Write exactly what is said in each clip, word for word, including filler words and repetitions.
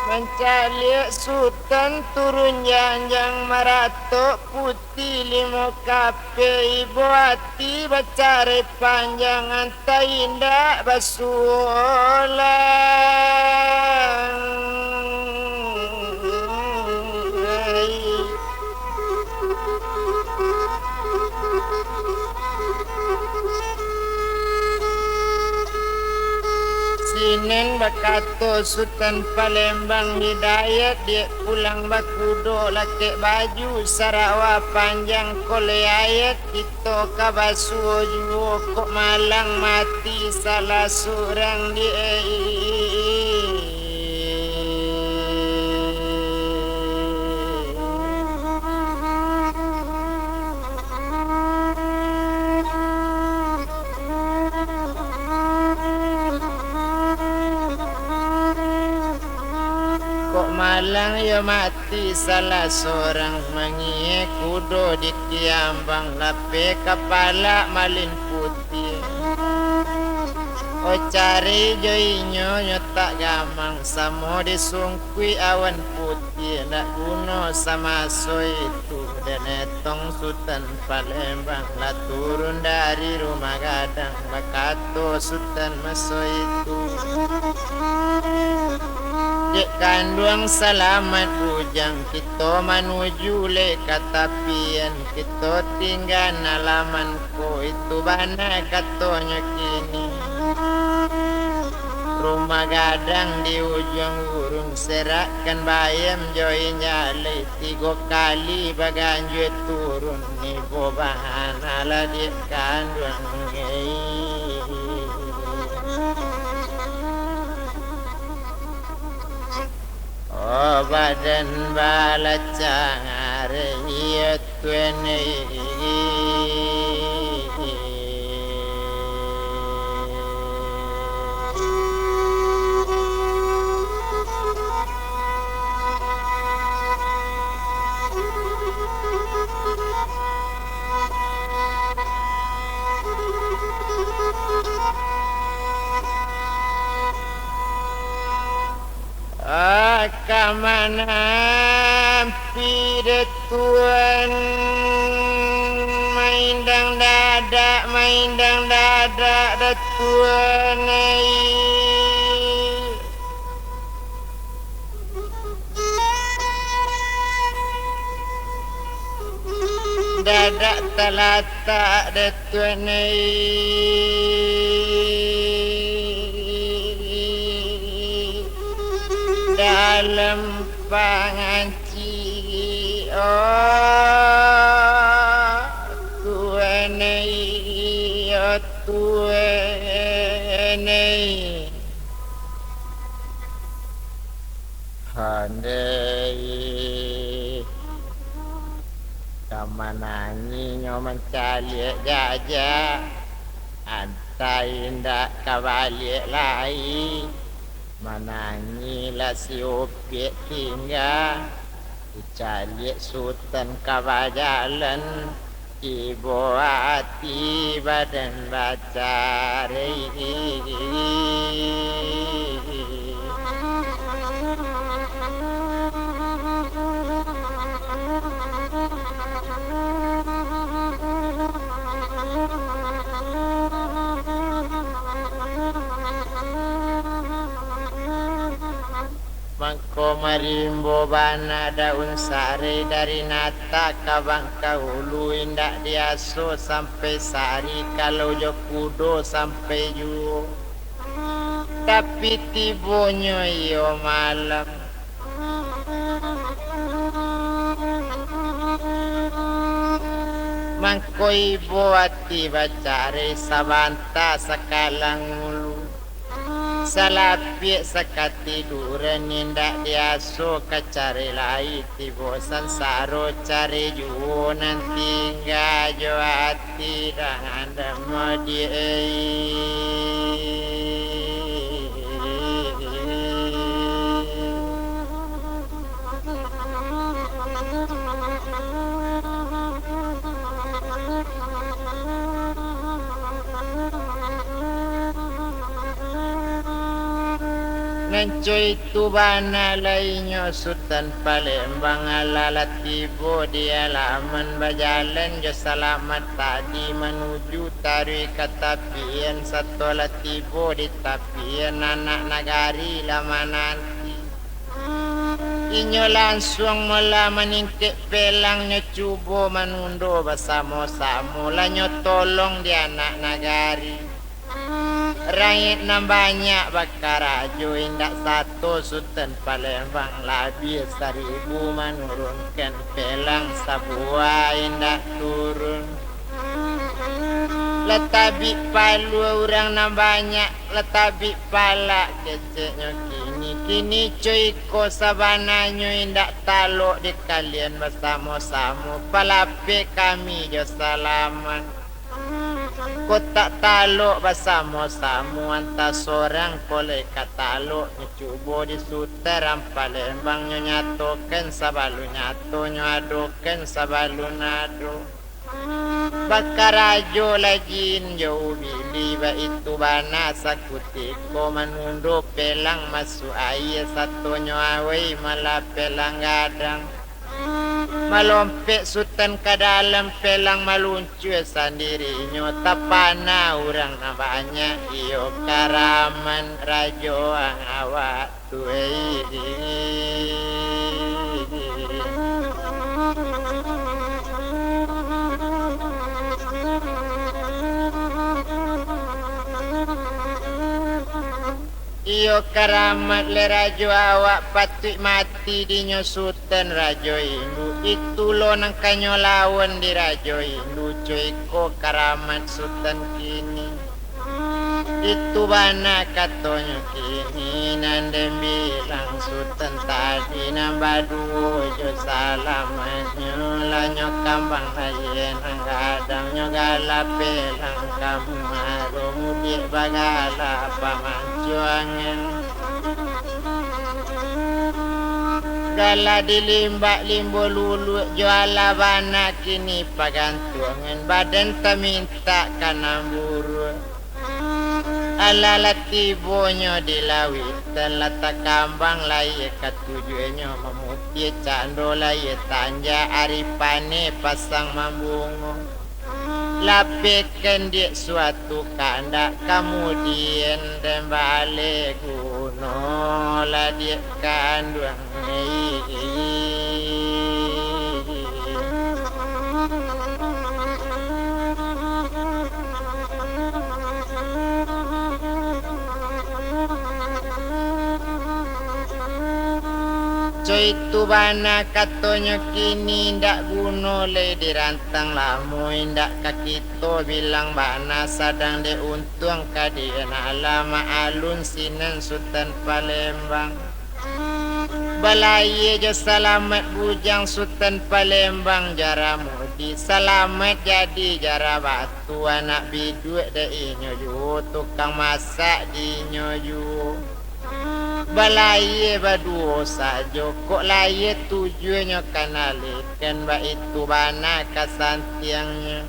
Mancaliak Sutan turun janjang, maratok putiah limo kapeh, ibo ati bacarai panjang, antah indak basuo lai. Sinen bakato Sutan Palembang Hidayat, dek pulang bakudo, lakek baju sarawa panjang, koleh ayat kito ka basuo juo, kok malang mati salah surang, dek. Kok malang yo mati salah sorang, mangihek kudo di kiambang, lapeh kapalak malin putiah. Oh, cari jo inyo nyo tak gamang, samo disungkuik awan putiah, ndak guno samaso itu, den etong Sutan Palembang lah turun dari rumah gadang, bakato Sutan maso itu. Dek kanduang salamaik bujang, kito manuju lai ka tapian, kito tingga alaman ko, itu bana katonyo kini. Rumah gadang di ujuang gurun, serakkan bayam jo injalai, tigo kali baganjua turun, ibo bana lah dek kanduang. Oh, badan balacang ari, iyo tuan. Ah, ka manampi dek tuan, maindang dadak, maindang dadak dek tuan, ai. Dadak talatak dek tuan, ai, dalam panganci, oh, tuan, ai, oh, tuan, ai. Handai ka manangih nyo mancaliak jajak, antah indak ka baliak lai. Manangih lah si Upiak tingga, dicaliak Sutan ka bajalan. Ibo ati badan bacarai. Mangko marimbo bana daun sarai, dari Natak ka Bangkaulu, indak diaso sampai Sari, kalau jo kudo sampai juo. Tapi tibonyo iyo malam, mangko ibo ati bacarai, sabanta sakalang ulu. Salapiak sakatiduran, indak diaso ka cari lai, tibo sansaro cari juo, nan tingga jo ati dang andam modiak. Nan co itu bana lai nyo Sutan Palembang, alah lah tibo di alaman, bajalan jo salamat tadi manuju taruih ka tapian, sato lah tibo di tapian anak nagari lah mananti. Inyo lansuang mola maningkek pelangnyo cubo manundo basamo-samo, lah nyo tolong di anak nagari. Rakyat nan banyak bakarajo indak sato Sutan Palembang, labiah saribu manurunkan pelang sabuah indak turun. Lah tabik palua urang nan banyak, lah tabik palak keceknyo kini. Kini co iko sabananyo indak talok di kalian basamo-samo, palapeh kami jo salamat. Kok tak talok basamo-samo, antah sorang ko lai ka talok, nyo cubo di Sutan Palembang, nyo nyatokan sabalun nyato, nyo adokan sabalun ado. Bakarajo lah jin jo ubili, baitu bana sakutiko manundo pelang masuak aia, sato nyo awai malah pelang gadang. Malompek Sutan ka dalam pelang, maluncua sandirinyo, tapana urang nan banyak, iyo karaman rajoan awak tu, ei. Iyo karamat lai rajo awak, patuik mati dinyo Sutan rajo indu. Itu lo nan kanyo lawan di rajo indu, co iko karamat Sutan kini. Itu bana katonyo kini, nan den bilang Sutan tadi, nan baduo jo salamatnyo, lah nyo kambang layie nan gadang, nyo gala pelang ka muaro, mudiak bagala pamancuangan. Gala di limbak limbo luluak, jo alah bana kini pagantuangan, badan tamintak ka nan buruak. Alah lah tibonyo di lauik, tan lah takambang layie katujuahnyo, mamutiah cando layie tanjak, ari paneh pasang mambungo. Lapehkan diak suatu kandak, kamudian den baleh guno lah diak kanduang. Co itu bana katonyo kini, indak guno lai dirantang lamo, indak ka kito bilang bana, sadang dek untuang ka di alah ma alun sinan Sutan Palembang. Balayie jo salamat bujang Sutan Palembang, jara mudi salamat jadi jara batu, anak biduak dek inyo juo, tukang masak di inyo juo. Balayie baduo sajo, kok layie tujuahnyo ka nalehkan, baitu bana ka santiangnyo.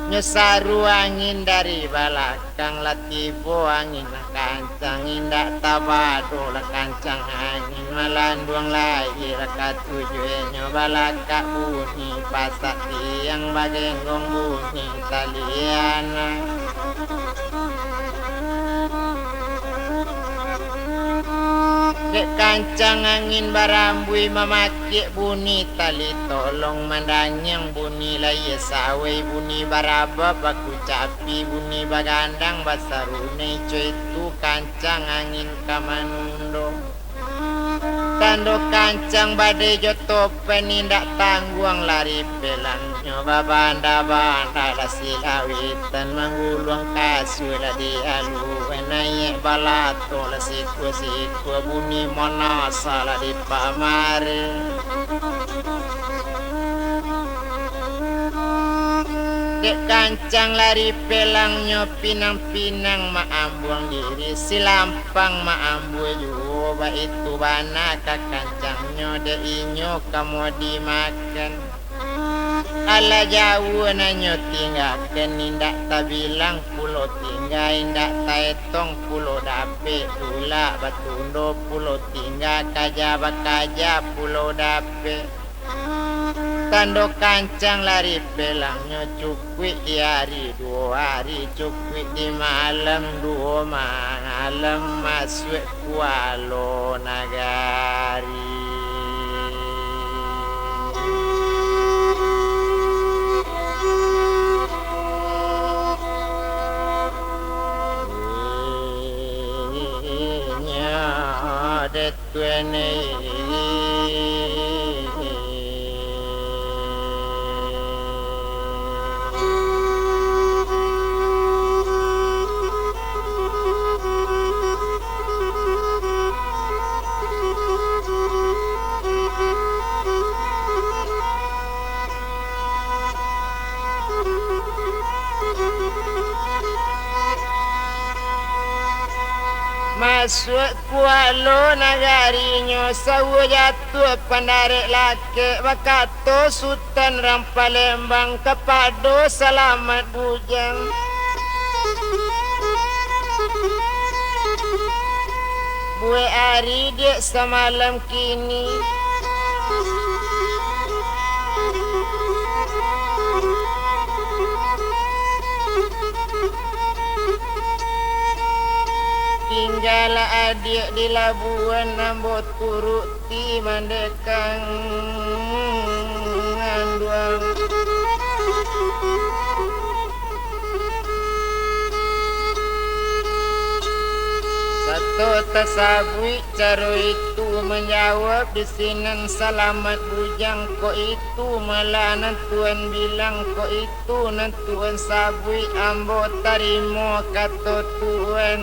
Nyo saru angin dari balakang, lah tibo angin nan kancang, indak tabado lah kancang angin, malanduang layie lah katujuahnyo, balakak bunyi pasak tiang, bagenggong bunyi tali anak. Dek kancang angin barambuih, mamakek bunyi tali tolong, mandangiang bunyi layie sawai, bunyi barabab bakucapi, bunyi bagandang basarunai, co itu kancang angin ka manundo. Tando kancang badai jo topan, indak tangguang lari pelangnyo, babanda-banda lah silawitan, mangguluang kasua lah dialuan, naiak balato lah sikua-sikua, bunyi manasa lah dipamari. Dek kancang lari pelangnyo, pinang-pinang maambuang diri, silampang maambua juo, baitu bana ka kancangnyo, dek inyo ka mau dimakan. Alah jauah nan nyo tinggakan, indak tabilang pulo tingga indak taetong pulo dapek, tulak batundo pulo tingga, kaja bakaja pulo dapek. Tando kancang lari pelangnyo, cukuik di ari duo ari, cukuik di malam duo malam, masuak Kualo Nagari. Inyo de tuan. Masuak Kualo Nagari nyo, sauah jatuah pandarek lakek, bakato Sutan Rang Palembang kapado Salamat Bujang. Buek ari dek samalam kini. Tinggalah adiak di labuan, ambo turuti mandekang anduang. Sato tasabuik caro itu manjawab di sinan Salamat Bujang, kok itu malah nan tuan bilang, kok itu nan tuan sabuik, ambo tarimo kato tuan.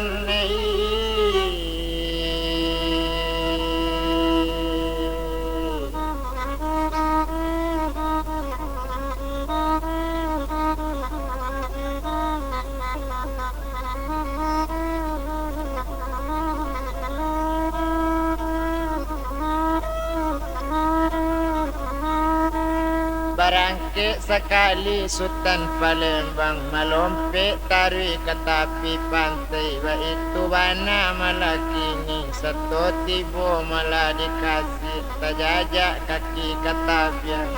Barangkek sakali Sutan Palembang, malompek taruih ka tapi pantai, baitu bana malah kini, sato tibo malah di Kasik, tajajak kaki ka tabiang.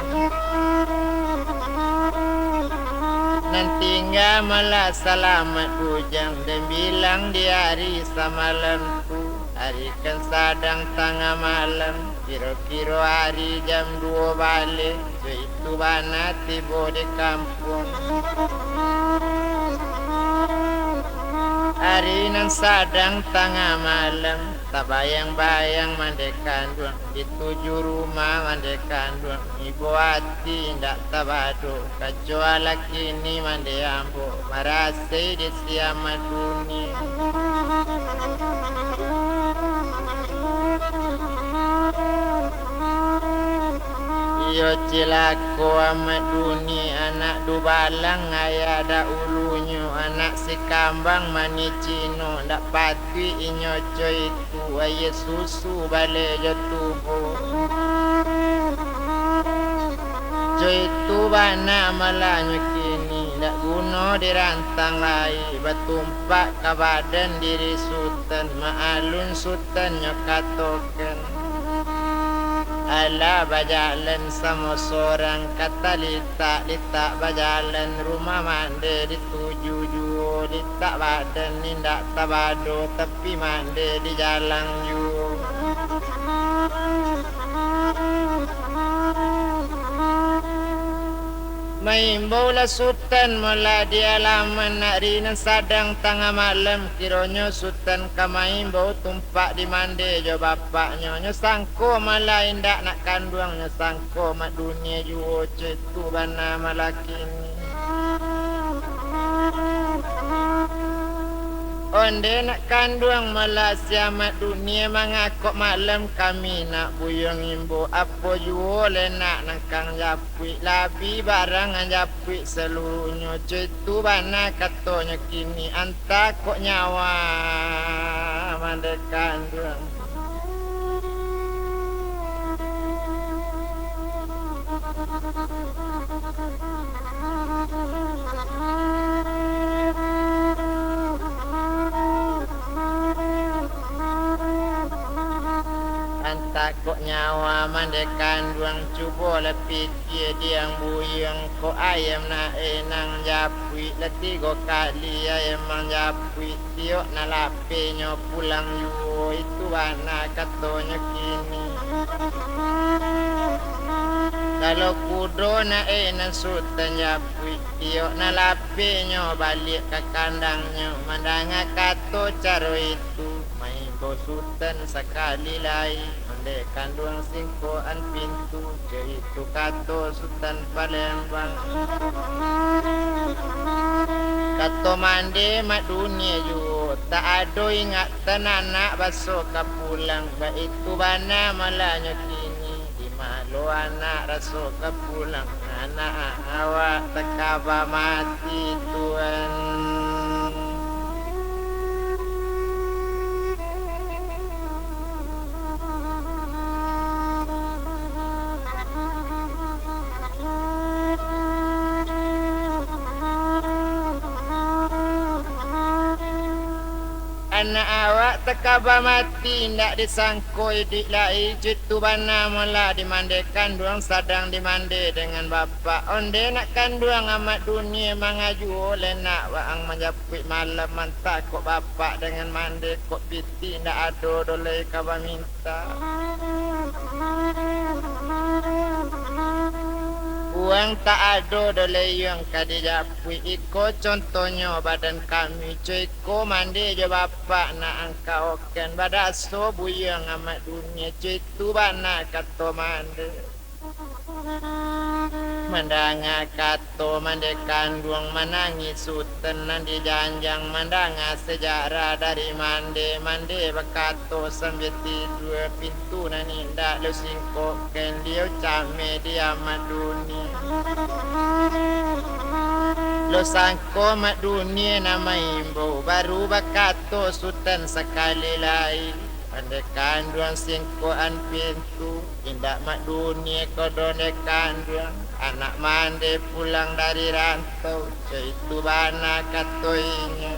Nan tingga malah Salamat Bujang, den bilang di ari samalam tu, ari kan sadang tangah malam, kiro-kiro ari jam duo baleh, co itu bana tibo di kampuang. Ari nan sadang tangah malam, tabayang-bayang mandeh kanduang, di tujuah rumah mandeh kanduang, ibo ati indak tabado, kacuali kini mandeh ambo, marasai di si Amat Dunia. Iyo cilako Amat Dunia, anak dubalang ayah dahulunyo, anak si kambang manih Cino, ndak patuik inyo co itu, aia susu baleh jo tubo. Co itu bana malah nyo kini, ndak guno dirantang lai, batumpak ka badan diri Sutan, maalun Sutan nyo katokan. Alah bajalan samo sorang, ka talitak-litak bajalan, rumah mandeh di tuju juo, litak badan indak tabado, tapi mandeh di jalang juo. Maimbaulah Sutan malah di alaman, ari nan sadang tangah malam, kironyo Sutan ka maimbau tumpak di mandeh jo bapaknyo. Nyo sangko malah indak nak kanduang, nyo sangko Amat Dunia juo, co itu bana malah kini. Onde nak kanduang malah si Amat Dunia, mangakok malam kami nak buyuang imbau, apo juo lai nak nangkang japuik, labiah barang nan japuik saluruahnyo, co itu bana katonyo kini, antah kok nyawa mandeh kanduang. Takok nyawa mande kanduang, cubolah pikia diang buyuang, kok ayam nak enang japuik, lah tigo kali ayam manjapuik, tiok nak lapenyo pulang juo, itu bana katonyo kini. Kalau kudo nak enang sutan japuik, tiok nak lapenyo baliak ka kandangnyo, mandanga kato caro itu, maimbau sutan sakali lai, mande kanduang singkoan pintu, caitu kato Sutan Palembang. Kato mande mak dunia juo, tak ado ingatan anak baso ka pulang, baitu bana malanyo kini, di malo anak raso ka pulang, anak awak takaba mati, Tuan. Anak awak takaba mati, indak disangko iduik lai, cuitu bana molah dimande kanduang, sadang dimande dengan bapak. Onde nak kanduang amak dunia mangajuo, lenak waang manjapuik malam, mantah kok bapak dengan mande, kok piti indak ado doh lai ka baminta. Uang tak ado doh lai yuang ka dijapuik, iko contohnyo badan kami, co iko mande jo bapak nak angkaokan, badaso buyuang amak dunia, co itu bana kato mande. Mandanga kato mande kanduang, manangih sutan nan dijanjang, mandanga sejarah dari mande, mande bakato sambia tidua, pintu nan indak lo singkokkan, liau cameh di amak dunia. Lo sangko mak dunia nan maimbau, baru bakato sutan sakali lai, mande kanduang singkokan pintu. Indak mak dunia ko doh nde kanduang, anak mande pulang dari rantau, co itu bana kato inyo.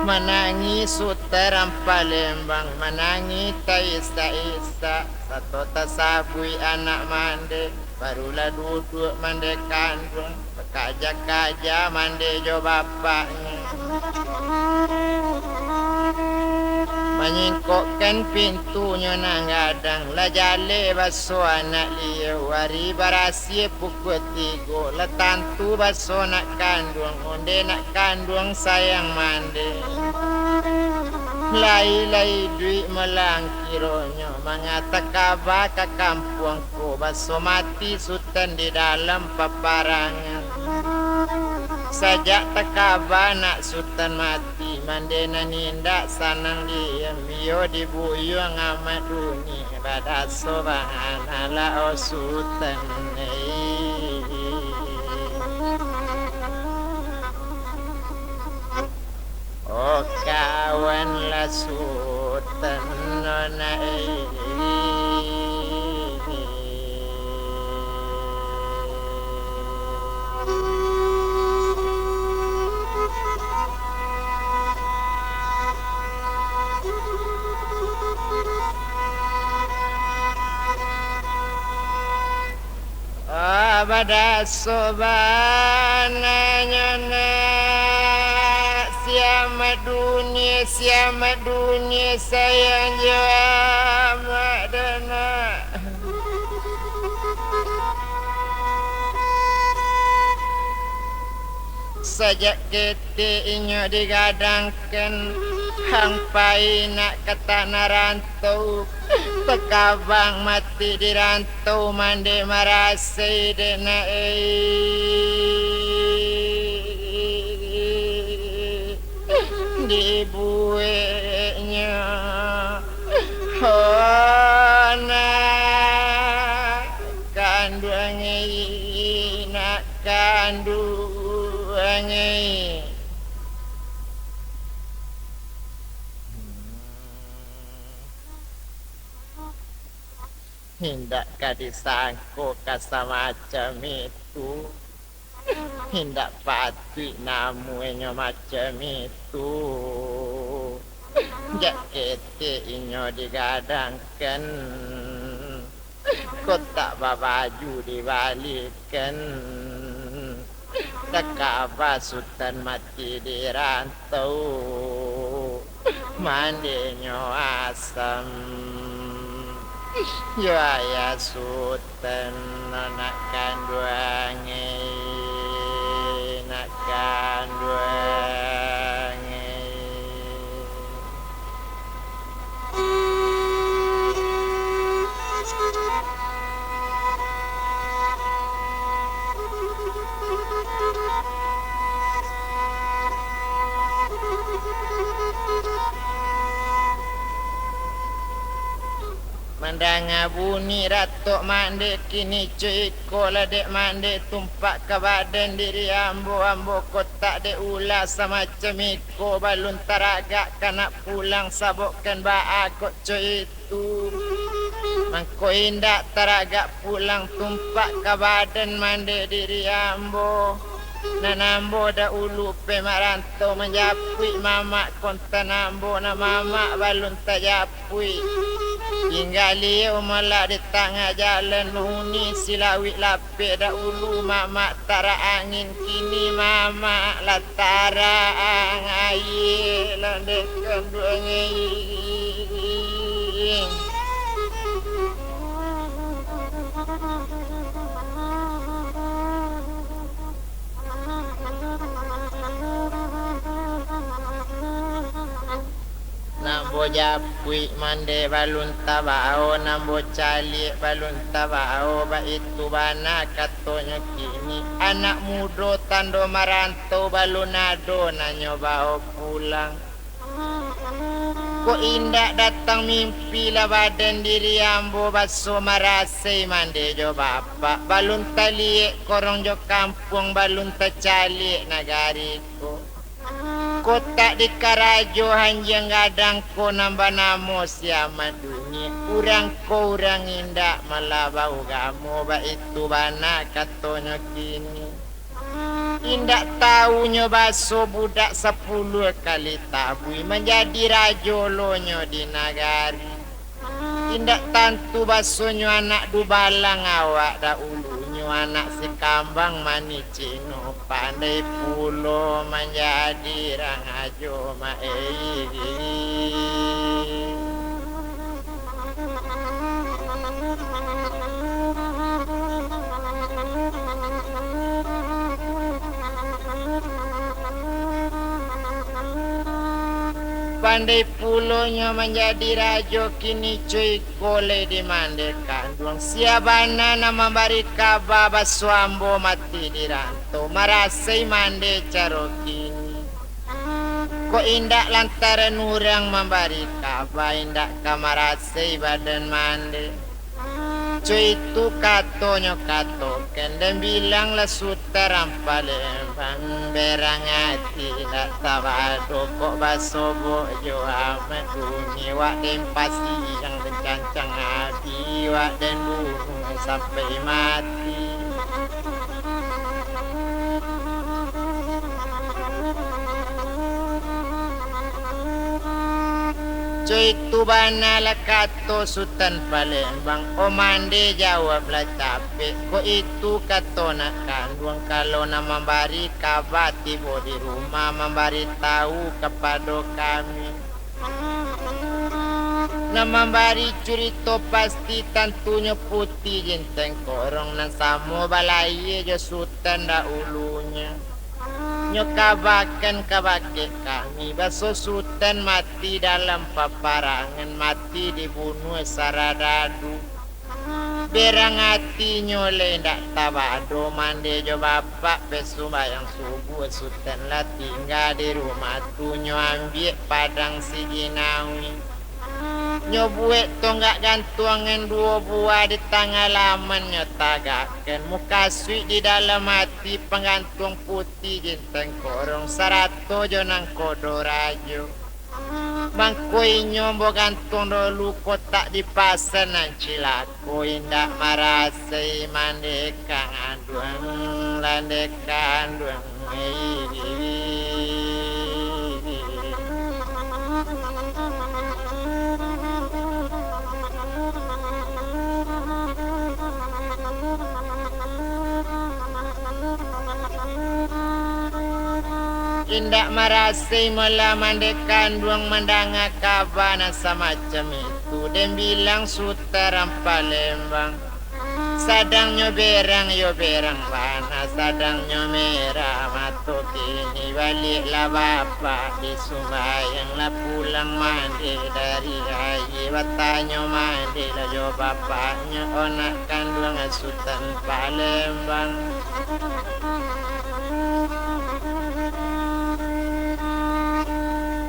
Manangih sutan Palembang, manangih taisak-isak, sato tasabuik anak mande. Barulah duduak mande kanduang, bakaja-kaja mande jo bapaknyo. Manyingkokkan pintunyo nan gadang, lah jaleh baso anak liau, ari barasia pukua tigo, lah tantu baso nak kanduang, onde nak kanduang sayang mande. Lai-lai iduik malang kironyo, manga takaba ka kampuang ko, baso mati sutan di dalam paparangan. Sajak takaba nak sutan mati, mande nan indak sanang diam, iyo dibuyuang amak dunia, badaso bana lah o sutan. Oh, kawan lah sutan nonai. Ah, badaso bana nyo nak, siamak dunia, siamak dunia, sayang jo amak dek nak. Sajak ketek inyo digadangkan, hang pai nak ka tanah rantau, takabang mati di rantau, mande marasai dek nak, eh, dibueknyo. Oh, nak kanduang, eh, nak kanduang, eh. Hmm. Indak ka disangko ka samacam itu. Indak patuik namuanyo macam itu. Jak ketek inyo digadangkan, kotak babaju dibalikan, takaba Sutan mati di rantau, mandenyo asam. Yo ayah Sutan, nak kanduang, nak kanduang. Mandanga bunyi ratok mandeh kini, cuko lah dek mandeh tumpak ka badan diri ambo. Ambo kotak dek ulah samacam iko, balun taragak ka nak pulang, sabokkan baa kok co itu. Mangko indak taragak pulang tumpak ka badan mandeh diri ambo. Nan ambo dahulu pe marantau manjapuik mamak kontan ambo, nan mamak balun tajapuik. Tingga liau malak di tangah jalan, huni silawik lapeh dahulu mamak tarak angin, kini mamak lah tarak ang aie, lah dek kanduang. Nan ambo japuik mandeh balun tabao, nan ambo caliak balun tabao, baitu bana katonyo kini. Anak mudo tando marantau balun ado nan nyo bao pulang. Kok indak datang mimpi lah badan diri ambo, baso marasai mandeh jo bapak, balun taliek korong jo kampuang, balun tacaliak nagari ko. Kotak di karajo hanjiang gadang ko nan banamo si Amat Duni, urang ko urang indak malah baugamo, baitu bana katonyo kini. Indak taunyo baso budak sapuluah kali tabuih, manjadi rajo lo nyo di nagari. Indak tantu basonyo anak dubalang awak dahulunyo, anak sikambang manih Cino, pandai pulo manjadi rang ajo ma-, ei. Pandai pulo nyo manjadi rajo kini, cuy, koleh di mandeh kanduang. Sia bana nan mambari kaba baso ambo mati di rantau, marasai mandeh caro kini. Kok indak lantaran urang mambari kaba, indak ka marasai badan mandeh. Cuy, itu katonyo katokan, dan bilanglah Sutan Rampalembang, berang ati indak tabado, kok basobok jo Amat Duni, wak den pasiang den cancang ati, wak den bunuah sampai mati. Cuy, itu bana lah kato Sutan Palembang. O mandeh, jawablah capek. Kok itu kato nak kanduang, kalau nan mambari kaba tibo di rumah, mambari tahu kapado kami. Nan mambari curito pasti tantunyo Puti Jinteng Korong nan samo balayia jo Sutan dahulunyo. Nyo kabakan ka bakeh kami, baso Sutan mati dalam paparangan, mati dibunuah saradadu. Berang atinyo lai indak tabado, mandeh jo bapak pe sumbayang subuah, Sutan lah tingga di rumah tu, nyo ambiak padang sijinawi. Nyo buek tonggak gantuangan duo buah di tangah laman, nyo tagakkan mukasuik di dalam ati panggantuang Puti Jinteng Korong sarato jo nangkodo rajo. Mangko inyo ambo gantuang dahulu kotak di pasa nan cilako, indak marasai mandeh kanduang, landeh kanduang. Indak marasai malah mandeh kanduang mandanga kaba nan samacam itu, den bilang Sutan Palembang. Sadangnyo berang yo berang bana, sadangnyo merah mato kini, baliaklah bapak di sumbayang, lah pulang mandeh dari aia, batanyo mandeh lah jo bapaknyo, anak kanduang Sutan Palembang.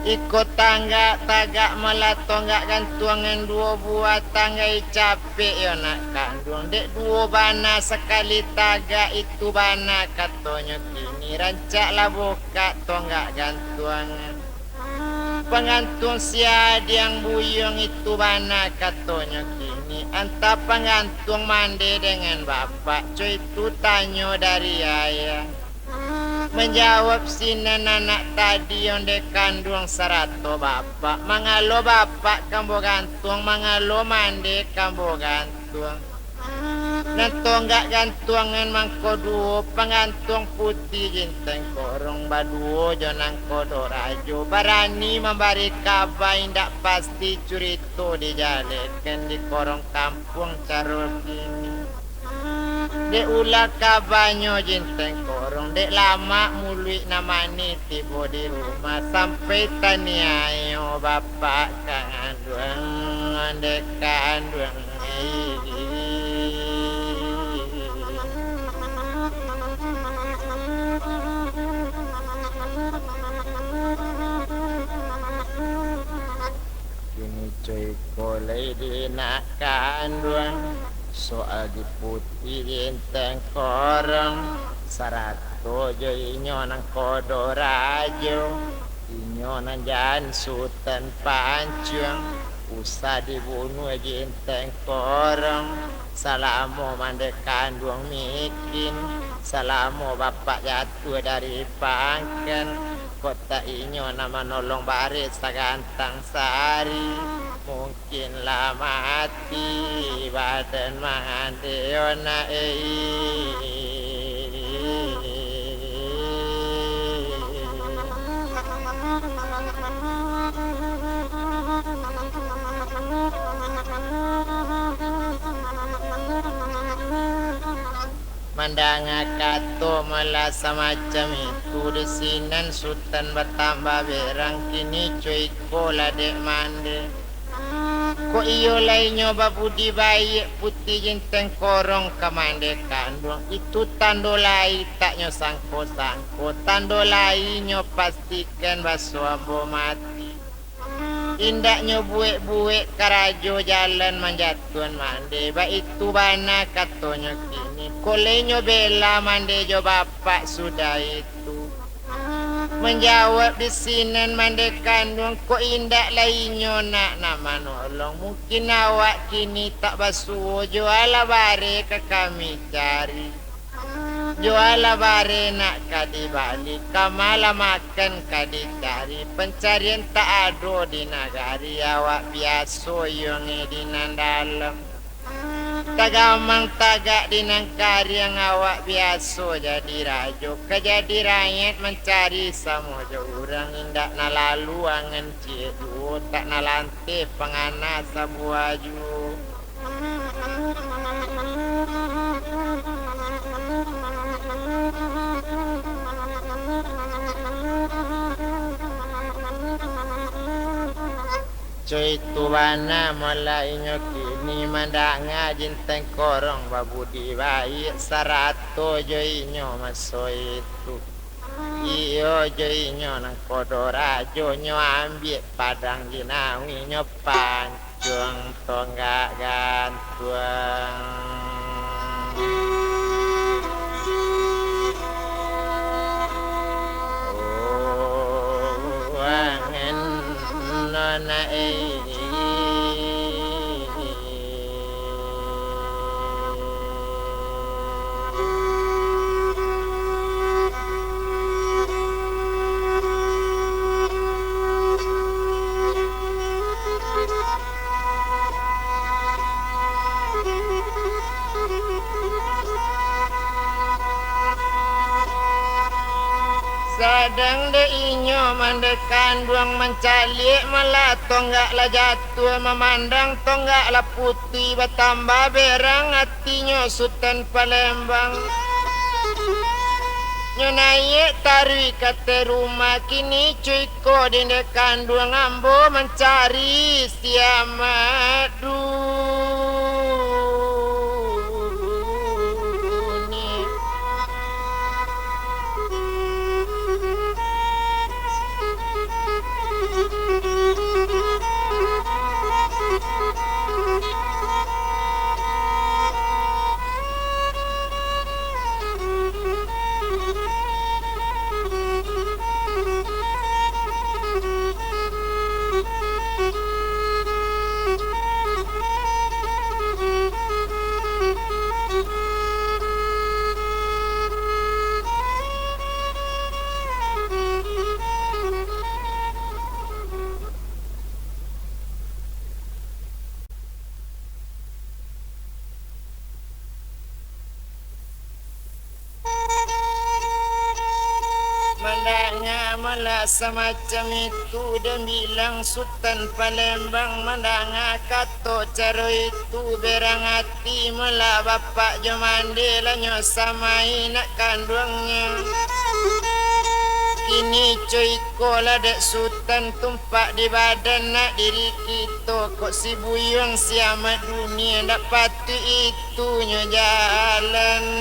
Iko tanggak tagak malah tonggak gantuangan duo buah tanggai capek yo nak kanduang, dek duo bana sakali tagak itu bana katonyo kini, rancaklah bukak tonggak gantuangan. Panggantuang siadiang buyuang itu bana katonyo kini, antah panggantuang mandeh dengan bapak, co itu tanyo dari ayah. Manjawab sinan anak tadi ondeh kanduang sarato bapak, mangalo bapak kambo gantuang, mangalo mandeh kambo gantuang. Nan tonggak gantuangan mangko duo, panggantuang putiah jinteng korong, baduo jo nangkodo rajo, barani mambari kaba, indak pasti curito dijalehkan di korong kampuang caro kini. Dek ulah kabanyo jinteng korong, dek lamak muluik nan manih tibo di rumah, sampai taniayo bapak kanduang, dek kanduang. Kini co iko lai di nak kanduang, soal di putiah jinteng korong, sarato jo inyo nangkodo rajo, inyo nan jan Sutan Pancuang, usah dibunuah jinteng korong, salamo mandeh kanduang mikin, salamo bapak jatuah dari pangkan, kok tak inyo nan manolong bareh sagantang sari, mungkin lah mati badan mandeh yo nak, eh. Mandanga kato malah samacam itu, di sinan Sutan batambah berang, kini co iko lah dek mandeh. Kok iyo lai nyo babudi baiak putiah jinteng korong ka mandeh kanduang, itu tando lai tak nyo sangko-sangko, tando lai nyo pastikan baso ambo mati. Indak nyo buek-buek karajo jalan manjatuahan mandeh, baitu bana katonyo kini, kok lai nyo bela mandeh jo bapak sudah itu. Manjawab di sinan mandeh kanduang, kok indak lai inyo nak, nak manolong, mungkin awak kini tak basuo, juolah bareh ka kami cari. Juolah bareh nak ka dibali, ka ma lah makan ka dicari, pancarian tak ado di nagari, awak biaso yo nge di nan dalam. Tagamang tagak di nan kariang, awak biaso jadi rajo, ka jadi rakyat mancari samo jo urang, indak nan lalu angan ciek juo, tak nan lanteh pangana sabuah juo. Co itu bana, malah inyo kini mandanga jinteng korong babudi baiak sarato jo inyo maso itu. Iyo jo inyo nangkodo rajo, nyo ambiak padang ginawi, nyo pancuang tonggak gantuang. Oh, angan nona, eh. Kadang dek inyo mandeh kanduang mancaliak, malah tonggak lah jatuah, mamandang tonggak lah putuih, batambah berang atinyo Sutan Palembang. Nyo naiak taruih ka ateh rumah, kini cuko dek inyo kanduang ambo mancari si Amak Duni. Mandanga malah samacam itu, dan bilang Sutan Palembang, mandanga kato caro itu, berang ati malah bapak jo mandeh, lah nyo samai nak kanduangnyo. Kini cuko lah dek Sutan tumpak di badan nak diri kito, kok si Buyuang si Amak Duni, ndak patuik itu nyo jalankan.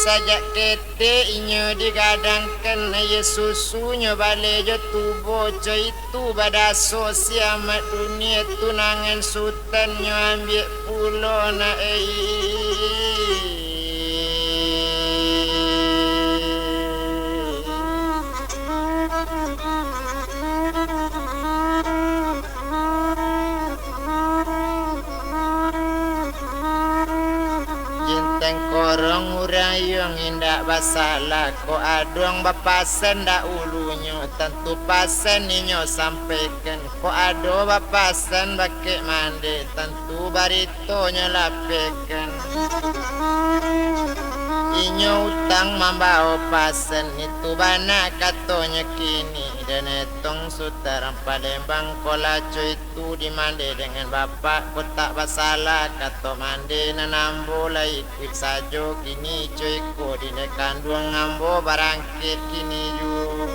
Sajak ketek inyo digadangkan, aia susunyo baleh jo tubo, co itu badaso si Amak Duni, tunangan Sutan nyo ambiak pulo nak, ei. Jinteng korong urayuang indak basalah, kok aduang bapasan dahulunyo, tantu pasan inyo sampaikan, kok ado bapasan bakeh mandeh, tantu barito nyo lapehkan. Inyo utang mambawo pasan, itu bana katonyo kini, den etong Sutan Palembang, kok lah co itu dimandeh dengan bapak, kok tak basalah kato mandeh, nan ambo lai ikuik sajo, kini co iko dek inyo kanduang ambo barang- kini juo.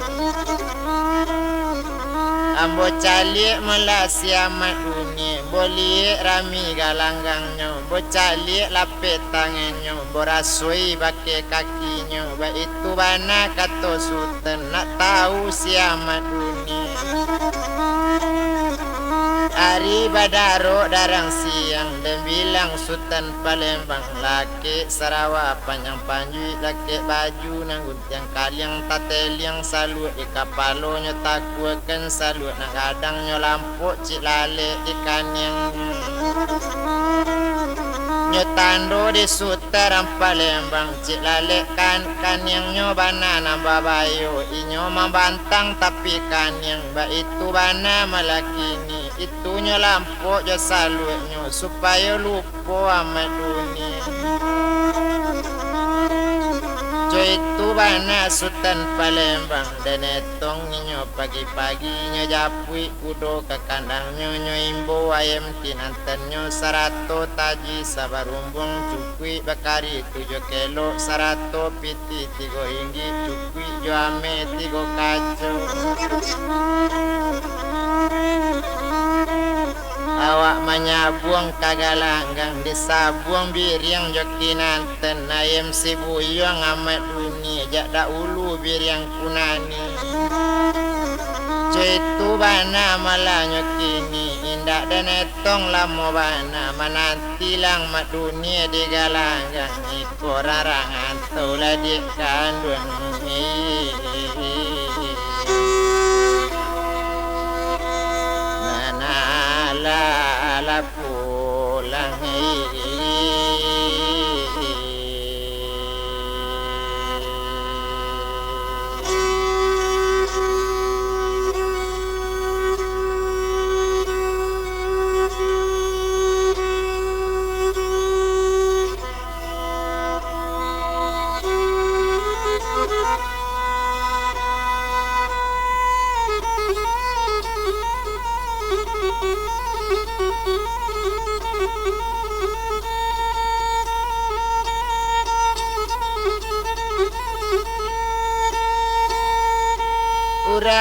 Ambo caliak malah si Amak Duni, ambo liek rami galanggangnyo, ambo caliak lapeh tangannyo, ambo rasoi bakeh kakinyo, baitu bana kato Sutan, nak tawu si Amak Duni. Ari badarok darang siang, den bilang Sutan Palembang, lakek sarawa panjang panjuik, lakek baju nan guntiang kaliang, tateliang saluak di kapalonyo, takuakan saluak nan gadang, nyo lampok cik lalek di kaniangnyo. Nyo tando di Sutan Palembang, cik lalek kan kaniangnyo bana nan babayo, inyo mambantang tapi kaniang, baitu bana malah kini, itu nyo lampok jo saluaknyo, supayo lupo Amak Duni. Co itu bana Sutan Palembang, den etong inyo pagi-pagi, nyo japuik kudo ka kandangnyo, nyo imbau ayam kinantannyo, sarato taji sabarumbuang, cukuik bakari tujuah kelok, sarato pitih tigo inggik, cukuik jo ameh tigo kaco. Awak manyabuang ka galanggang, disabuang biriang jo kinantan, ayam si Buyuang Amak Duni, jak dahulu biriang kunani. Co itu bana malahnyo kini, indak den etong lamo bana, mananti lah Amak Duni di galanggang. Ko rarang antau lah dek kanduang, nan alah lah pulang.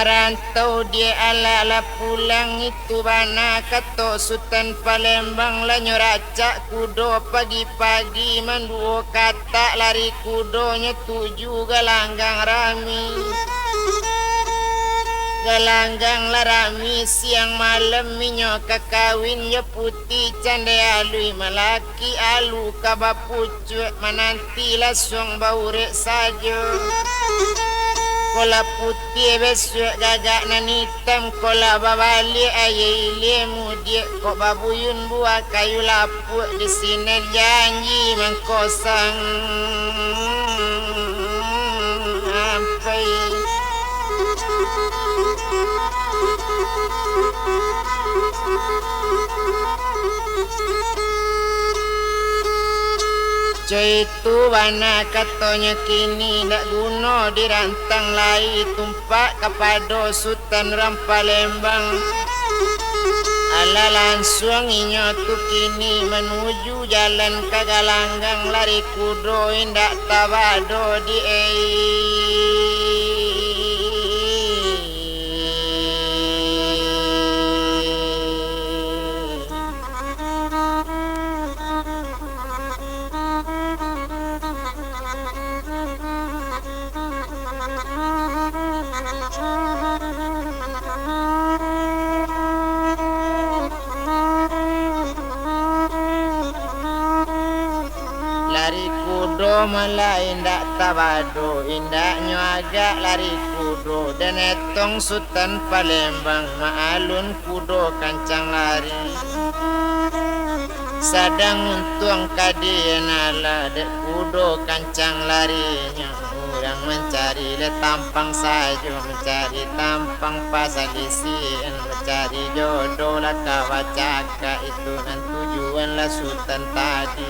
Rantau di alah lah pulang, itu bana kato Sutan Palembang, lah nyo racak kudo pagi-pagi, manduo katak lari kudonyo tuju galanggang rami. Galanggang lah rami, siang malam inyo ka kawin jo putih candai alui, malaki alu ka bapucuak, mananti lasuang baurek sajo. Ko lah putiah bisuak gagak nan itam, ko lah babaliak aia ilia mudiak, kok babuyun buah kayu lapuak, di sinan janji mangkosang ampai. Coi tu bana katonyo kini, dak guno dirantang lai, tumpak kapado Sutan Rampalembang. Alah lansuang inyo tu kini manuju jalan ka galanggang, lari kudo indak tabado di ai. Lari kudo malah indak tabado, indaknyo agak lari kudo, den etong Sutan Palembang, maalun kudo kancang lari. Sadang untuang ka di alah, dek kudo kancang larinyo. Urang mancari le tampang sajo, mancari tampang pasalisian, mancari jodoh lah ka bacakak, itu nan tujuan lah Sutan tadi.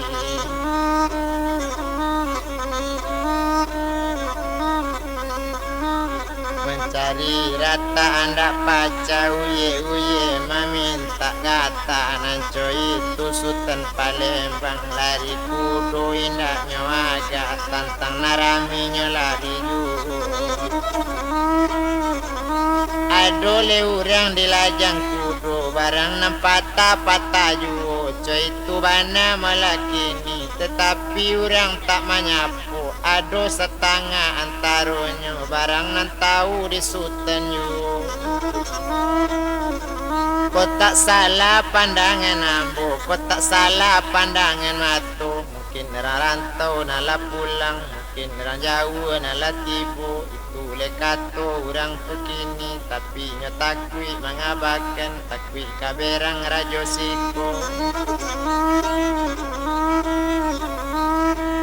Mancari rata andak paca, uye-uye mamintak gata, nan co itu Sutan Palembang, lari kudo indaknyo agak, tantang nan raminyo lari juo. Ado le urang dilajang kudo, barang nan patah-patah juo, co itu bana malah kini, tatapi urang tak manyapo, ado satangah antaronyo, barang nan tau di Sutan juo. Kok tak salah pandangan ambo, kok tak salah pandangan mato, mungkin urang rantau nan lah pulang, mungkin urang jauah nan lah tibo, itu le kato urang tu kini, tapi inyo takuik mangabakan, takuik ka berang rajo siko.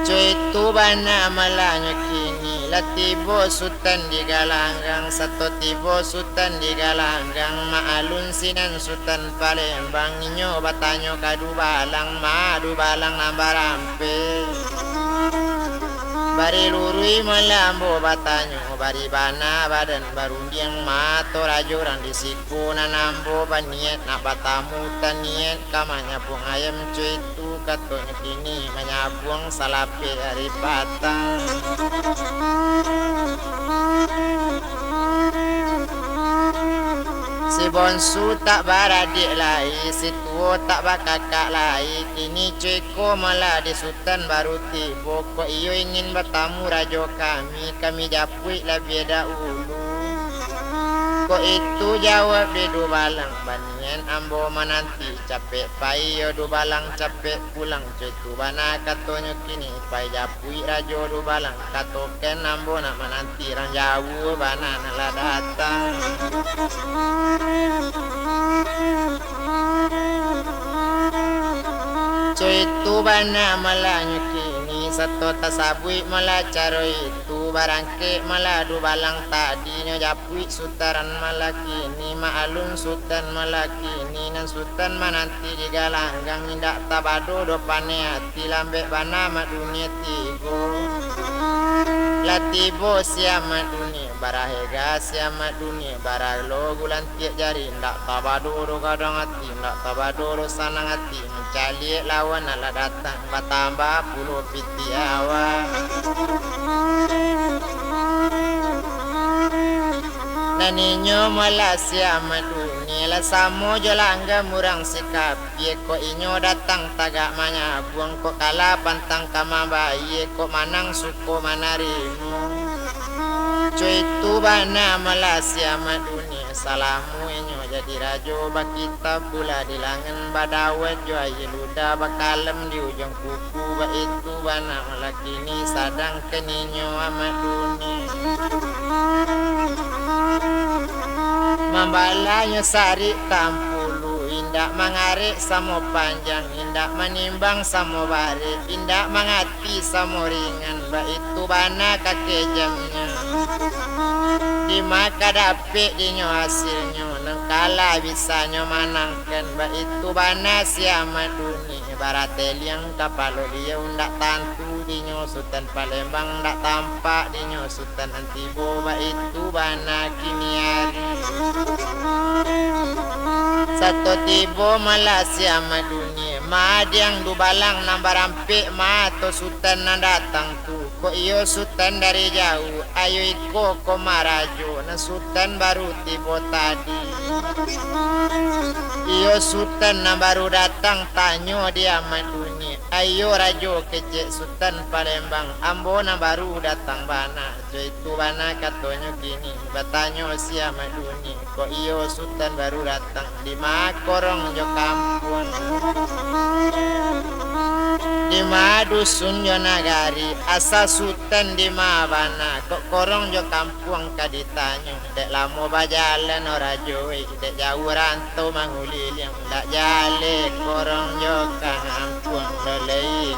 Co itu bana malahnyo kini, lah tibo Sutan di galanggang, sato tibo Sutan di galanggang, maalun sinan Sutan Palembang, inyo batanyo ka dubalang, ma dubalang nan barampek. Bari luruih malah ambo batanyo, bari bana badan barundiang, ma to rajo urang di siko, nan ambo baniaik nak batamu, taniaik ka manyabuang ayam, co itu katonyo kini, manyabuang salapeh ari patang. Si bonsu tak baradiak lai, si tuo tak bakakak lai, kini co iko malah di Sutan baru tibo, kok iyo ingin batamu rajo kami, kami japuik labiah dahulu. Kok itu jawab di dubalang, baniaik ambo mananti, capek pai yo dubalang, capek pulang, co itu bana katonyo kini, pai japuik rajo dubalang, katokan ambo nak mananti, urang jauah bana nan lah datang. Co itu bana malahnyo kini, sato tasabuik malah caro itu, barangkek malah dubalang tadinyo, japuik Sutan malah kini, maalun Sutan malah kini, nan Sutan mananti di galanggang, indak tabado doh paneh ati, lambek bana mak dunia tigo. Lah tibo si amak dunia, barahega si amak dunia, baralo gulantiak jari, indak tabado doh gadang ati, indak tabado doh sanang ati, mancaliak lawan nan lah datang, batambah pulo pitih awak. Nan inyo malasiah maduni, lah samo jo langgam urang sikapia, kok inyo datang tagak manyabuang, kok kala pantang ka mambayia, kok manang suko manarimo. Co itu bana malasiah maduni, salamo inyo jadi rajo, bakitab pula di langan, badawet jo aia ludah, bakalam di ujuang kuku, baitu bana lah kini, sadangkan inyo Amak Duni. Mambalanyo sarik tampulu, indak mangarek samo panjang, indak manimbang samo barek, indak mangati samo ringan, baitu bana kakejamnyo. Dima ka dapek dinyo hasilnyo, nan kalah bisanyo manangkan, baitu bana si Amak Duni. Barateliang kapalo liau, ndak tantu dinyo Sutan Palembang, ndak tampak dinyo Sutan nan tibo, baitu bana kini ari. Sato tibo malasiah Amak Duni, madiang dubalang nan barampek, mato Sutan nan datang tu. Kok iyo Sutan dari jauah, ayo iko ko marajo, nan Sutan baru tibo tadi. Iyo Sutan nan baru datang, tanyo di Amak Duni. Ayo rajo kecek Sutan Palembang, ambo nan baru datang bana. Co itu bana katonyo kini, batanyo si Amak Duni. Kok iyo Sutan baru datang, dima korong jo kampuang, dima dusun jo nagari, asa Sutan dima bana, kok korong jo kampuang ka ditanyo. Dek lamo bajalan o rajo, dek jauah rantau manguliliang, ndak jaleh korong jo kampuang lai.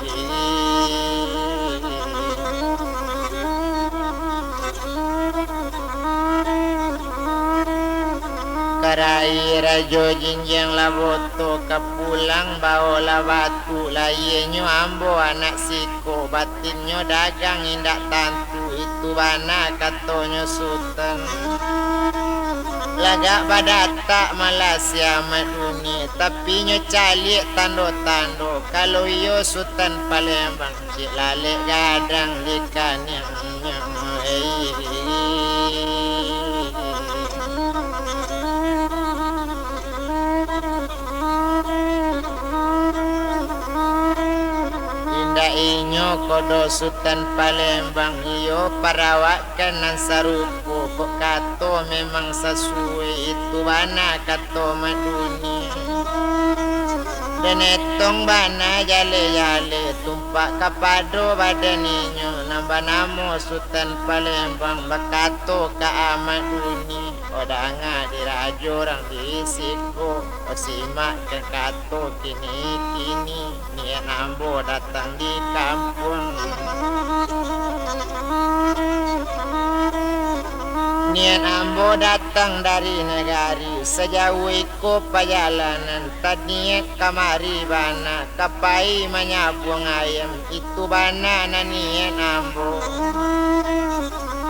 Karai rajo jinjiang lah boto, ka pulang baolah batu, lahianyo ambo anak siko, batinnyo dagang indak tantu, itu bana katonyo Sutan. Lagak badatak malasiah Amak Duni, tapinyo caliak tando-tando, kalau iyo Sutan Palembang. Cik lalek gadang di kaniangnyo, ei. Indak inyo ko doh Sutan Palembang, iyo parawakkan nan sarupo, kok kato memang sasuai, itu bana kato Amak Duni. Den etong bana jaleh-jaleh, tumpak kapado badan inyo, nan banamo Sutan Palembang, bakato ka Amak Duni, "O danga di rajo urang di siko, o simakkan kato kini-kini, niaik ambo datang di kampuang. Niaik ambo datang dari nagari, sajauah iko pajalanan, taniaik kamari bana, ka pai manyabuang ayam, itu bana nan niaik ambo.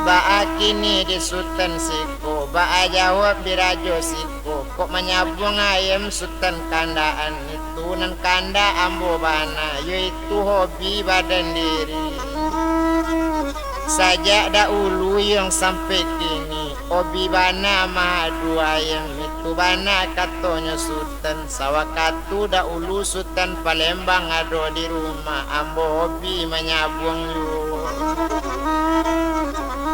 Baa kini di Sutan siko, baa jawab di rajo siko, kok manyabuang ayam Sutan kandakan, itu nan kandak ambo bana, yo itu hobi badan diri. Sajak dahulu yang sampai kini, hobi bana maadu ayam, itu bana katonyo Sutan. Sawakatu dahulu Sutan Palembang ado di rumah, ambo hobi manyabuang juo."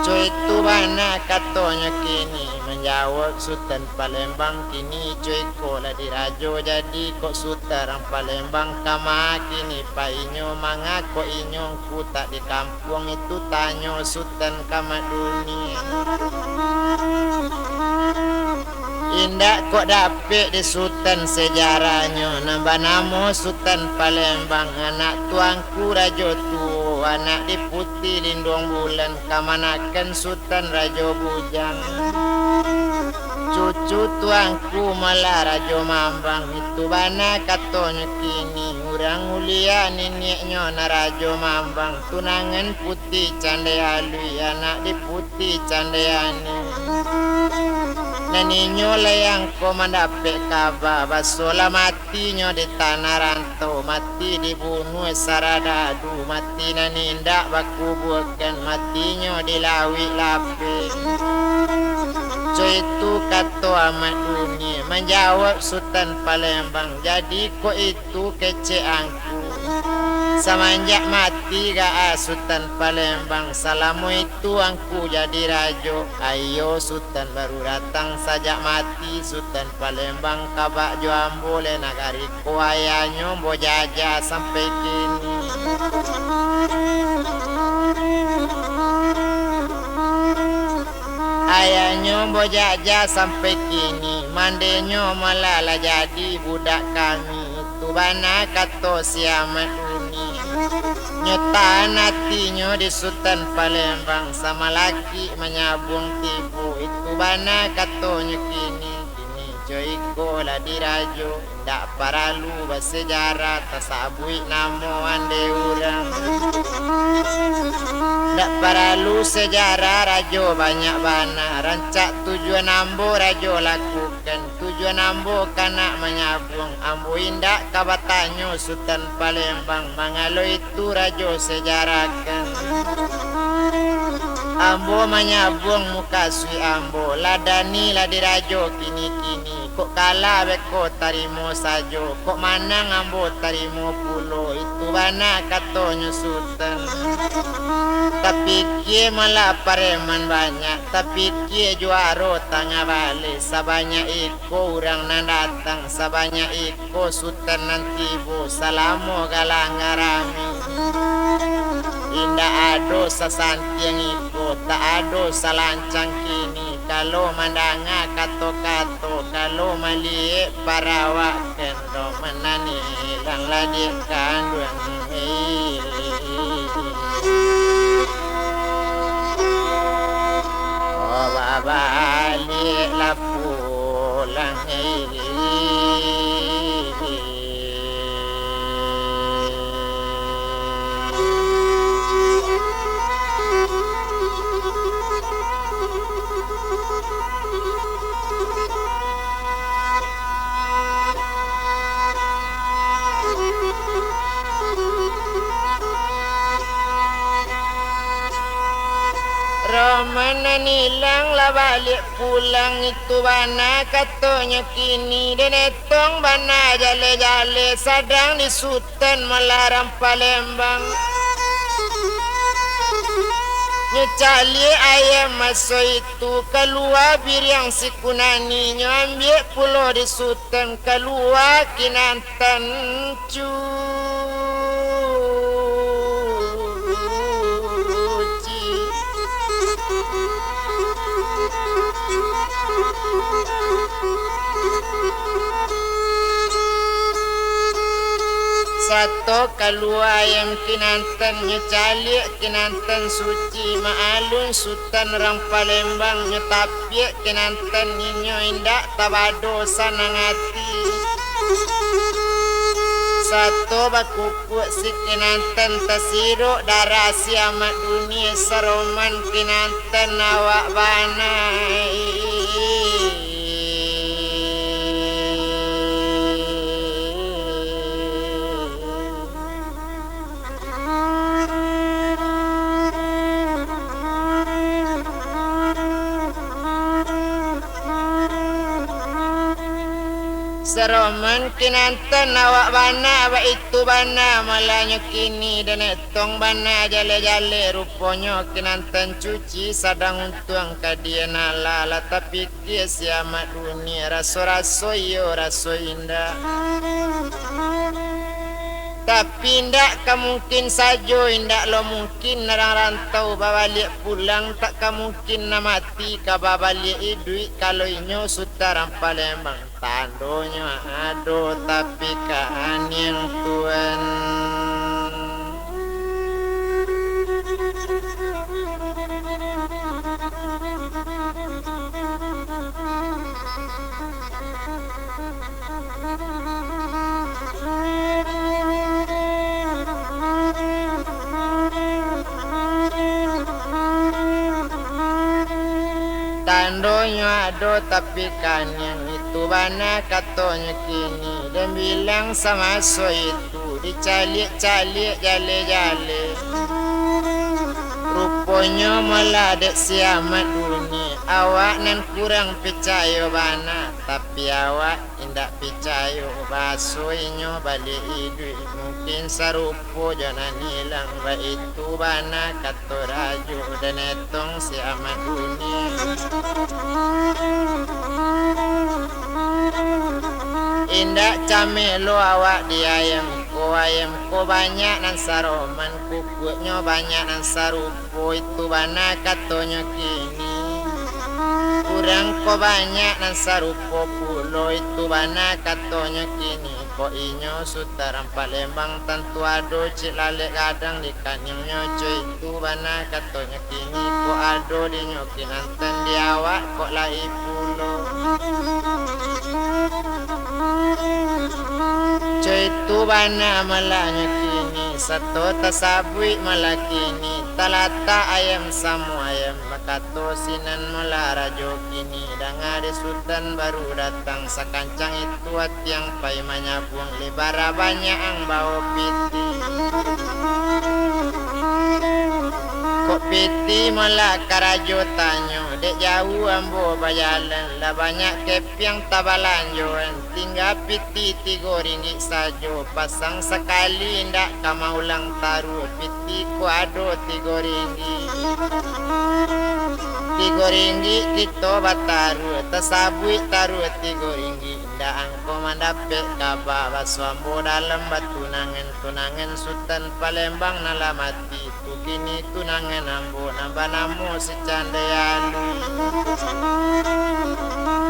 Co itu bana katonyo kini, manjawab Sutan Palembang, "Kini co iko lah di rajo, jadi kok Sutan Palembang kama kini painyo, manga kok inyo ngku tak di kampuang itu?" tanyo Sutan ka Amak Duni. "Indak kok dapek di Sutan sejarahnyo, nan banamo Sutan Palembang, anak tuangku Rajo Tuo, anak di Puti Linduang Bulan, kamanakan Sutan Rajo Bujang. Cucu tuangku malah Rajo Mambang, itu bana katonyo kini, urang ulia niniaknyo nan Rajo Mambang, tunangan Puti Candai Alui, anak di Puti Candai Ani. Nan inyo lai angko mandapek kaba, baso lah matinyo di tanah rantau, mati dibunuah saradadu, mati nan indak bakubuakan, matinyo di lauik lapeh." Co itu kato Amak Dunia, manjawab Sutan Palembang, jadi kok itu kecek angku. Samanjak mati gaa Sutan Palembang, salamo itu angku jadi rajo. Ayo Sutan baru datang sajak mati, Sutan Palembang kabak jo ambo lai nagari ko, ayahnyo ambo jajah sampai kini. Ayahnyo ambo jajah sampai kini, mandenyo malah lah jadi budak kami. Itu bana kato si Amak Dunia. Nyo tahan atinyo di Sutan Palembang, samalakik manyabuang tibo. Itu bana katonyo kini, kini jo iko lah dirajo. Ndak paralu basejarah, tasabuik namo ande urang. Ndak paralu sejarah, rajo banyak bana. Rancak tujuan ambo rajo lakukan. Tujuan ambo ka nak manyabuang. Ambo indak ka batanyo Sutan Palembang, mangalo itu rajo sejarahkan. Ambo manyabuang mukasuik ambo, lah dani lah dirajo kini-kini. Kok kalah beko tarimo sajo, kok manang ambo tarimo pulo, itu bana katonyo Sutan. Tapikia malah pareman banyak, tapikia juaro tangah baleh, sabanyak iko urang nan datang, sabanyak iko Sutan nan tibo, salamo galang garami. Indak ado sasantiang iko, tak ado salancang kini. Kalau mandanga kato-kato, kalau maliek parawak, kendo manani ilang lah di kanduang. Oh, babaliak lah pulang. Roman nan ilang lah baliak pulang, itu bana katonyo kini, den etong bana jaleh-jaleh, sadang di Sutan malarang Palembang. Nyo caliak ayam maso itu, kalua biriang si kunani, nyo ambiak pulo di Sutan, kalua kinantan cuci. Sato kalua ayam kinantan, nyo caliak kinantan suci, maalun Sutan rang Palembang, nyo tapiak kinantan, inyo indak tabado sanang ati. Sato bakukuak si kinantan, tasirok darah si Amak Dunia, saroman kinantan awak bana. Saroman kinantan awak bana, baitu bana malanyo kini, den etong bana jaleh-jaleh, ruponyo kinantan cuci sadang untuang ka dian alah, lah tapi Sia si Amak Dunia, raso-raso iyo, raso indak. Tapi indak ka mungkin sajo, indak lo mungkin urang rantau babaliak pulang, tak ka mungkin nan mati ka babaliak iduik, kalau inyo Sutan rang Palembang. Tandonyo ado, tapi ka aniang tuan. Tandonyo ado, tapi ka aniang, itu bana katonyo kini. Den bilang samaso itu, dicaliak-caliak jaleh-jaleh. Ruponyo malah dek si Amak Dunia, Awak nan kurang picayo bana, tapi awak indak picayo, baso inyo baliak iduik. Mungkin sarupo jo nan ilang, baitu bana kato rajo, den etong si Amat Duni. Indak cameh lo awak di ayam ko, ayam ko banyak nan saroman, kukuaknyo banyak nan sarupo. Itu bana katonyo kini. Urang ko banyak nan sarupo pulo, itu bana katonyo kini. Kok inyo Sutan Palembang, tantu ado cik lalek gadang di kaniangnyo, co, itu bana katonyo kini. Kok ado dinyo kinantan di awak, kok lai pulo. Co, itu bana malah nyo kini, sato tasabuik malah kini, talatak ayam samo ayam, bakato sinan malah rajo kini. Danga dek Sutan baru datang, sakancang itu ati ang pai manyabuang, lai bara banyak ang bao piti. Kok piti malah karajo tanyo, dek jauah ambo bajalan, lah banyak kepiang tabalanjoan, tingga piti tigo ringgik sajo, pasang sakali indak ka maulang taruah, piti ko ado tigo ringgik. Tigo ringgik kito bataruah, tasabuik taruah tigo ringgik, indak angko mandapek kaba, baso ambo dalam batunangan, tunangan Sutan Palembang nan lah mati. Tu kini tunangan ambo nan banamo si Candai Alui.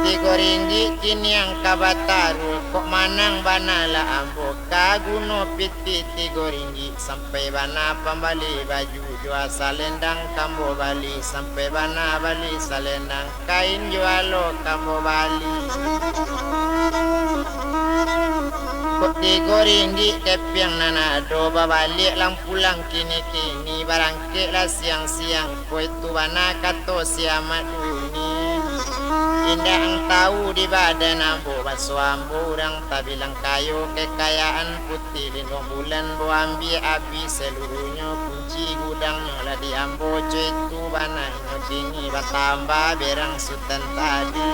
Tigo ringgik kini ang ka bataruah, kok manang bana lah ambo, ka guno piti tigo ringgik, sampai bana pambali baju, jua salendang ka ambo bali, sampai bana bali salendang. Kain juo lo ka ambo bali. Kok tigo ringgik kepiang nan ado, babaliak lang pulang kini-kini, barangkek lah siang-siang, ko itu bana kato si Amat Duni. Indak ang tahu di badan ambo, baso ambo urang tabilang kayo, kekayaan putih lindung bulan, ambo ambiak abih saluruahnyo, kunci gudangnyo lah di ambo, co itu bana. Kini batambah berang Sutan tadi.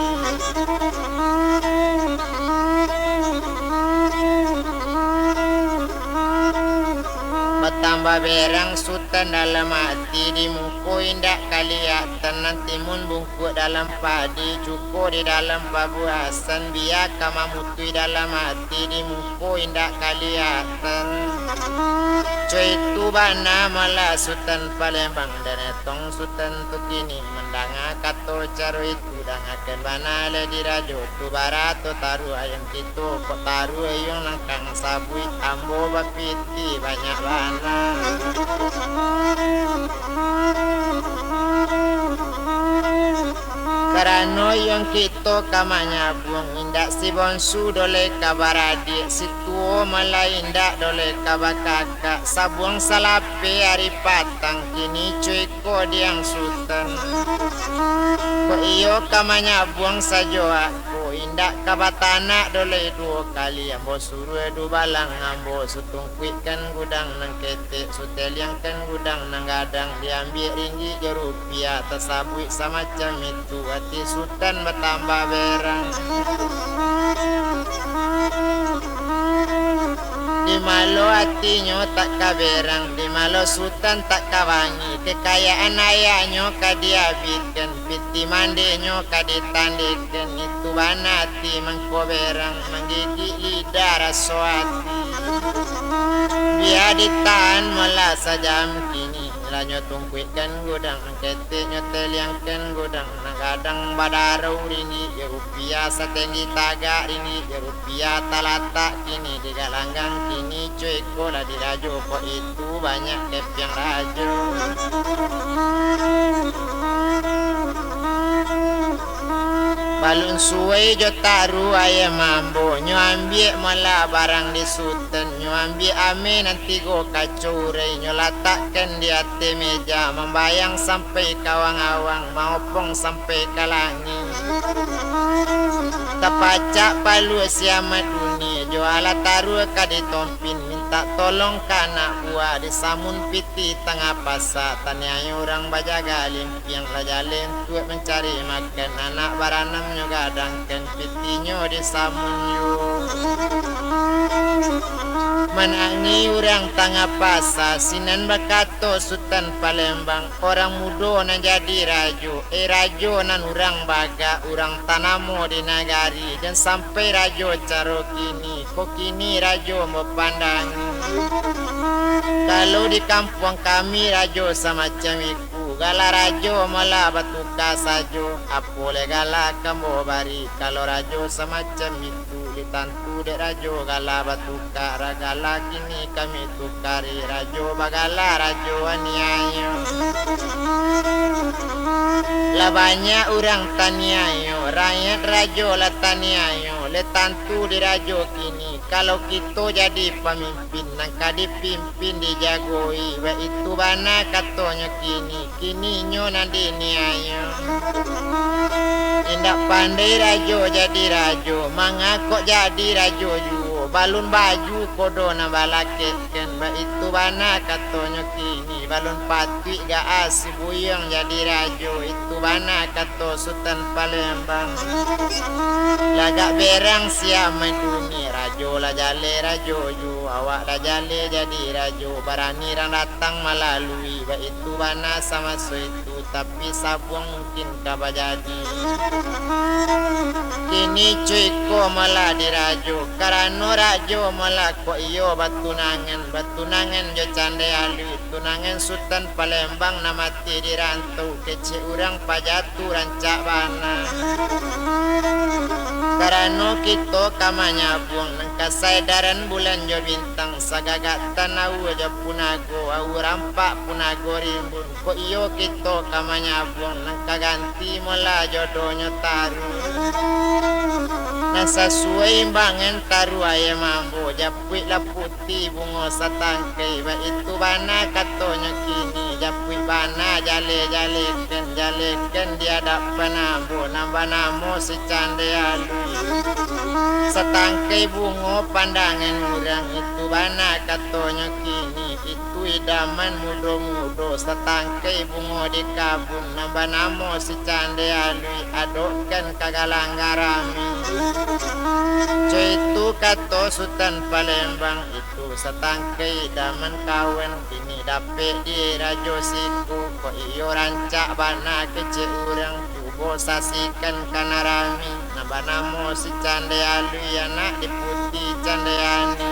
Batambah berang Sutan dalam ati, di muko indak kaliyatan, nan timun bungkuak dalam padi, cuko di dalam pabuasan, bia ka mamutuih dalam ati, di muko indak kaliyatan. Co itu bana malah Sutan Palembang, dan etong Sutan tu kini mandanga kato caro itu, dangakan bana lai dirajo tu, barato taruah ayam kito, kok taruah iyuang nan kang sabuik, ambo bapiti banyak bana. Karano iyuang kito ka manyabuang, indak si bonsu doh lai ka baradiak, si tuo malah indak doh lai ka bakakak, sabuang salapeh ari patang, kini co iko diang Sutan. Kok iyo ka manyabuang sajo ako, indak ka batanak doh lai duo kali, ambo suruah dubalang, ambo sutungkuikkan gudang nan ketek, suteliangkan gudang nan gadang, diambiak ringgik jo rupiah, tasabuik samacam itu, ati Sutan batambah berang. Di malo atinyo tak ka berang, di malo Sutan tak ka bangih, kekayaan ayahnyo ka diabihkan, piti mandihnyo ka ditandikan, itu bana ati mangko berang, manggigik lidah raso ati. Bia ditahan malah sajam kini, lah nyo tungkuikkan gudang, ketek nyo teliangkan gudang, nan gadang badarau ringgik jo rupiah, satenggi tagak ringgik jo rupiah, talatak kini di galanggang, kini co iko lah dirajo, kok itu banyak kepiang rajo. Balun suai jo taruah ayam ambo, nyo ambiak malah barang di Sutan, nyo ambiak ameh nan tigo kaco urai, nyo latakkan di ateh meja, mambayang sampai ka awang-awang, maopong sampai ka langik. Tapacak paluah si Amat Duni, jo alah taruah ka ditompin, Mintak tolong ka anak buah, disamun pitih tangah pasa, taniayo urang bajaga limpiang, lah jaleh untuak mancari makan, anak baranamnyo gadangkan, pitihnyo disamun juo. Manangih urang tangah pasa, sinan bakato Sutan Palembang, urang mudo nan jadi rajo, eh, rajo nan urang bagak, urang tanamo di nagari, jan sampai rajo caro kini, kok kini rajo bapandangan. Kalau di kampuang kami rajo samacam iku, gala rajo malah batuka sajo, apo lai gala kambo bari, kalau rajo samacam itu, ditantu dek rajo gala batuka, ra-, gala kini kami tukari, rajo bagala rajo aniayo. Lah banyak urang taniayo, rakyat rajo lah taniayo, lah tantu di rajo kini, kalau kito jadi pamimpin, nan ka dipimpin dijagoi, baitu bana katonyo kini, kini inyo nan diniayo. Indak pandai rajo jadi rajo, manga kok jadi rajo juo, balun baju kodo nan balakekkan, baitu bana katonyo kini, balun patuik gaa si buyuang jadi rajo, itu bana kato Sutan Palembang. Lagak berang siamai dungi, rajo lah jaleh rajo juo, awak lah jaleh jadi rajo, barani rang datang malalui, baitu bana samaso itu, tapi sabuang mungkin ka bajadi. Kini cuiko malah dirajo, karano rajo malah kok iyo batunangan, batunangan jo Candai Alui, tunangan Sutan Palembang nan mati di rantau, kecek urang paja tu rancak bana. Karano kito ka manyabuang, nan kasadaran bulan jo bintang, sagagak tanaua jo punago, aua rampak punago rimbun, kok iyo kito ka manyabuang, nan ka ganti molah jodohnyo taruih. Nan sasuai imbangan taruih aia mambo, japuik lah putiah bungo satangkai, baitu bana katonyo kini, japuik bana jaleh-jalehkan, jalehkan di adapan ambo, nan banamo si Candai Alui. Satangkai bungo pandangan urang, itu bana katonyo kini, itu idaman mudo-mudo, satangkai bungo di kabun, nan banamo si Candai Alui, adokkan ka galang garami. Co itu kato Sutan Palembang, itu satangkai idaman kawan, kini dapek di rajo siko, kok iyo rancak bana kecek urang, cubo saksikan ka nan rami, nan banamo si Candai Alui, anak di Putiah Candayani.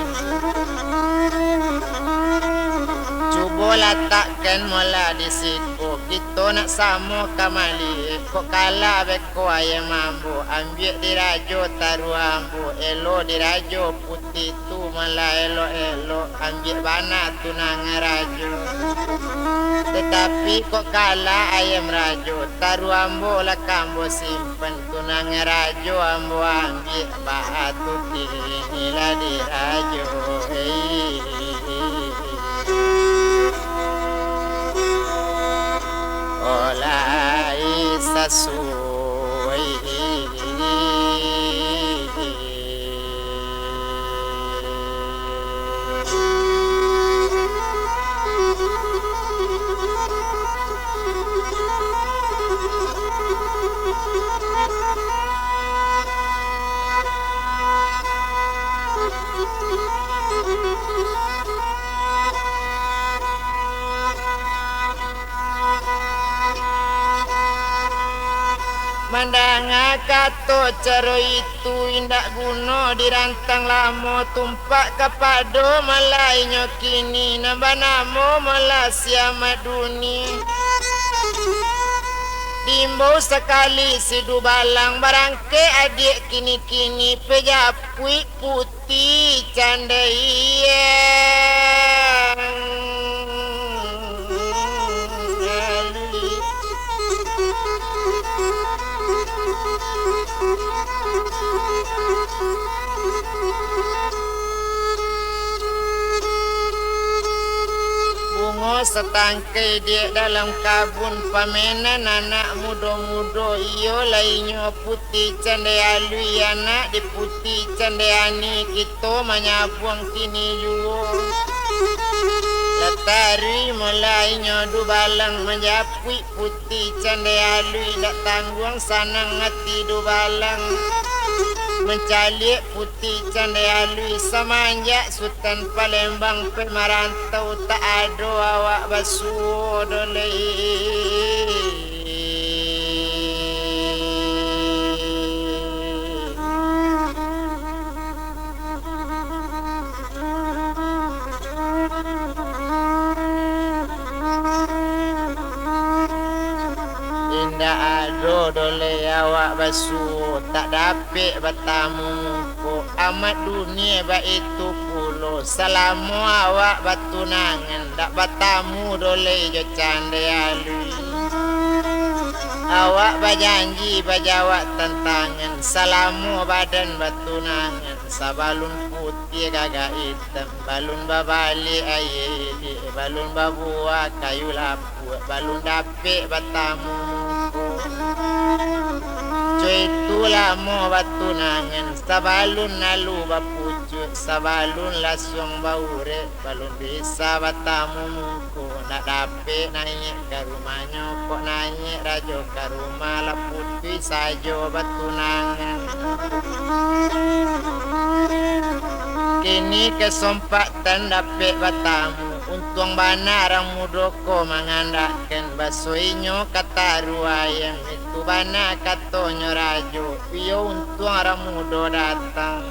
Cubo latakkan molah di siko, kito nak samo ka maliek, kok kalah beko aia mambo, ambiak di rajo taruih ambo, elo di rajo Putiah tu malah elok-elok, ambiak bana tunangan rajo. Tatapi kok kalah ayam rajo, taruih ambo lah ka ambo simpan, tunangan rajo ambo ambiak, baa tu kini lah di rajo, hei. Olai sasuai. Mandanga kato caro itu, indak guno dirantang lamo, tumpak kapado malah inyo kini, nan banamo malah si Amak Duni. Diimbau sakali si dubalang, barangkek adiak kini-kini, pajapuik Putiah Candai Alui. Bungo Satangkai dek dalam kabun, pamenan anak mudo-mudo, iyo lah inyo Puti Candai Alui, anak di Puti Candai Ani, kito manyabuang kini juo. Lah taruih mulai inyo dubalang, manjapuik Puti Candai Alui, dak tangguang sanang ati dubalang. Mancaliak Puti Candai Alui, samanjak Sutan Palembang pai marantau, tak ado awak basuo doh lai. Indak ado doh lai awak basuo, tak dapek batamu muko. Amak dunia baitu pulo, salamo awak batunangan, dak batamu doh lai jo Candai Alui. Awak bajanji bajawab tantangan, salamo badan batunangan, sabalun putiah gagak itam, balun babaliak aia ilik, balun babuah kayu lapuak, balun dapek batamu muko. Co itu lamo batunangan, sabalun alu bapucuak, sabalun lasuang baurek, balun bisa batamu muko. Nak dapek naiak ka rumahnyo, kok naiak rajo ka rumah, lah putuih sajo batunangan. Kini kasompatan dapek batamu, untuang bana urang mudo ko mangandakkan, baso inyo ka taruah ayam, itu bana katonyo rajo, iyo untuang urang mudo datang.